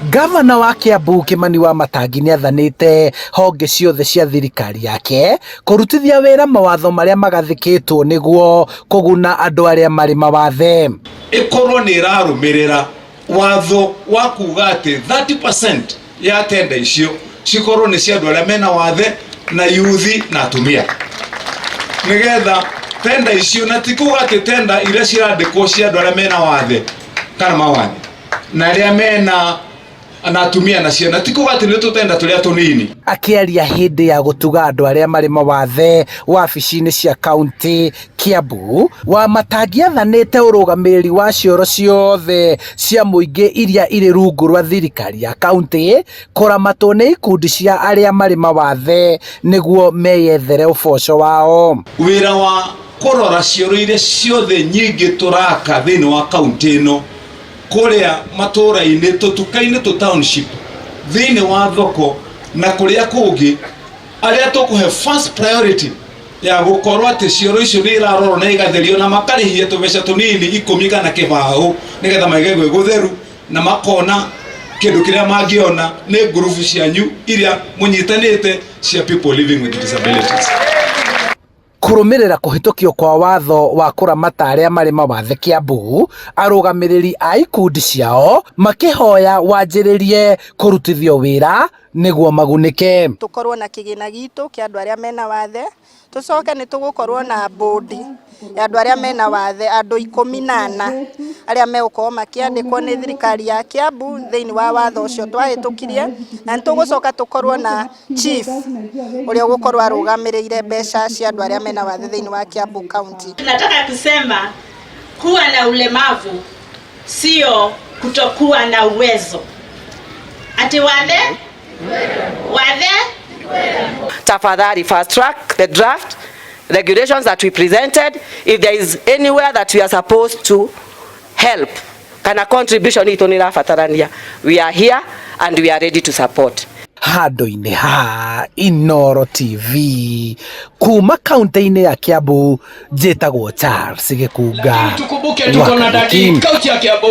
Gavana wa Kiambu Kimani Wamatangi nĩathanĩte honge ciothe cia thirikari yake kũrutithia wĩra mawatho marĩa magathĩkĩtwo nĩguo kũguna andũ arĩa marĩ mawathe. Ĩkorwo nĩ ĩrarũmĩrĩra watho wa kuga atĩ 30% ya tenda icio cikorwo nĩ cia andũ arĩa mena wathe na yuthi na atumia, nĩgetha tenda icio, na ti kuga atĩ tenda iria cirandĩkwo cia andũ arĩa mena wathe kana mawathe na arĩa mena na atumia na ciana, ti kuga atĩ nĩ tũtenda tũrĩa tũnini. Akĩaria hĩndĩ ya gũtuga andũ arĩa marĩ mawathe wabici-inĩ cia kaunti Kiambu, Wamatangi athanĩte ũrũgamĩrĩri wa cioro ciothe cia mũingĩ iria irĩ rungu rwa thirikari ya kaunti kũramatwo nĩ ikundi cia arĩa marĩ mawathe nĩguo meyethere ũboco wao. Wĩra wa kũrora cioro iria ciothe nyingĩ tũraka thĩinĩ wa kaunti ĩno, kũrĩa matũũra-inĩ, tũtuka-inĩ, tũ township, thĩinĩ wa thoko na kũrĩa kũngĩ, arĩa tũkũhe first priority ya gũkorwo atĩ cioro icio nĩ irarorwo na igatherio na makarĩhia tũbeca tũnini 10 kana 20 nĩgetha maige gwĩ gũtheru na makona kĩndũ kĩrĩa mangĩona, nĩ ngurubu cianyu iria mũnyitanĩte cia people living with disabilities. Kũrũmĩrĩra kũhĩtũkio kwa watho wa kũramata arĩa marĩ mawathe Kiambu, arũgamĩrĩri a ikundi ciao makĩhoya wanjĩrĩrie kũrutithio wĩra nĩguo magunĩke. Tũkorwo na kĩgĩna gitũ kĩa andũ arĩa mena wathe, tũcoke nĩ tũgũkorwo na bũndi ya andũ arĩa mena wathe, andũ 14 arĩa megũkorwo makĩandĩkwo nĩ thirikari ya Kiambu thĩinĩ wa watho ũcio twahĩtũkirie, na nĩ tũgũcoka tũkorwo na chief ũrĩa ũgũkorwo arũgamĩrĩire mbeca cia andũ arĩa mena wathe thĩinĩ wa Kiambu County. Tunataka kusema kuwa na ulemavu sio kutokuwa na uwezo. Ati wathe wathe. Tafadhali fast track the draft regulations that we presented. If there is anywhere that we are supposed to help, kana contribution itũ nĩ ĩrabatarania, we are here and we are ready to support. Handũ-inĩ ha Inooro TV kuma kaunti-inĩ ya Kiambu, njĩtagwo Charles Gĩkunga. Tukumbuke tuko na wa dadi Kariuki. kaunti ya Kiambu.